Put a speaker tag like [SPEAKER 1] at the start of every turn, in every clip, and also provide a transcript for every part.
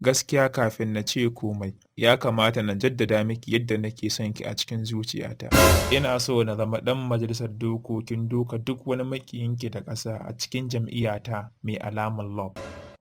[SPEAKER 1] Gaskiya kafin na ce komai, ya kamata na jaddada miki yadda nake son ki a cikin zuciyata. Ina so na zama ɗan majalisar dokokin doka duk wani maƙiyinki da ƙasa a cikin jam'iyyata mai alamar Love.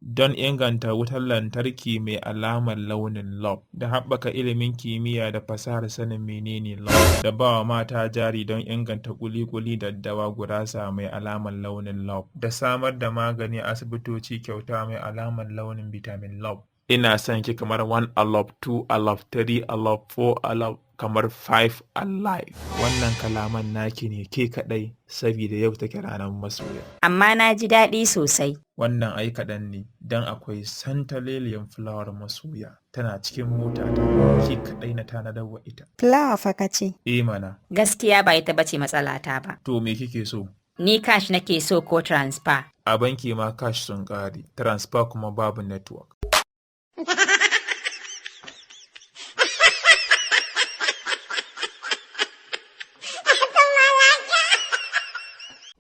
[SPEAKER 1] Don inganta wutar lantarki mai alamar launin Love, da haɓaka ilimin kimiyya da fasahar sanin menene Love, da ba wa mata jari don inganta kuli-kuli daddawa gurasa mai alamar launin Love, da samar da magani a asibitoci kyauta mai alamar launin vitamin Love. Ina son ki kamar 1 alive, 2 alive, 3 alive, 4 alive, kamar 5 alive. Wannan kalaman naki ne ke kaɗai, saboda yau take ranar masoya.
[SPEAKER 2] Amma na ji daɗi sosai.
[SPEAKER 1] Wannan ai kaɗan ne, don akwai santaleliyan fulawar masoya tana cikin motata, ke kaɗai na tanadar wa ita.
[SPEAKER 3] Fulawa fa ka ce.
[SPEAKER 1] Eh mana.
[SPEAKER 2] Gaskiya ba ita bace matsalata ba.
[SPEAKER 1] To me kike so?
[SPEAKER 2] Ni cash nake so ko transfer.
[SPEAKER 1] A banki ma cash sun ƙare, transfer kuma babu network.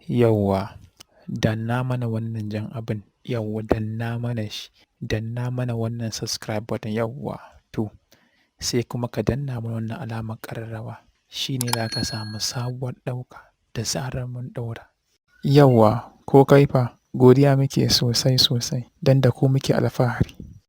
[SPEAKER 1] Yauwa, danna mana wannan jan abin, yauwa danna mana shi, danna mana wannan subscribe button yauwa to sai kuma ka danna mana wannan alamar ƙararrawa shi ne za ka samu sabuwar ɗauka da zarar mun ɗaura. Yauwa ko kai fa godiya muke sosai sosai don da ku muke alfahari.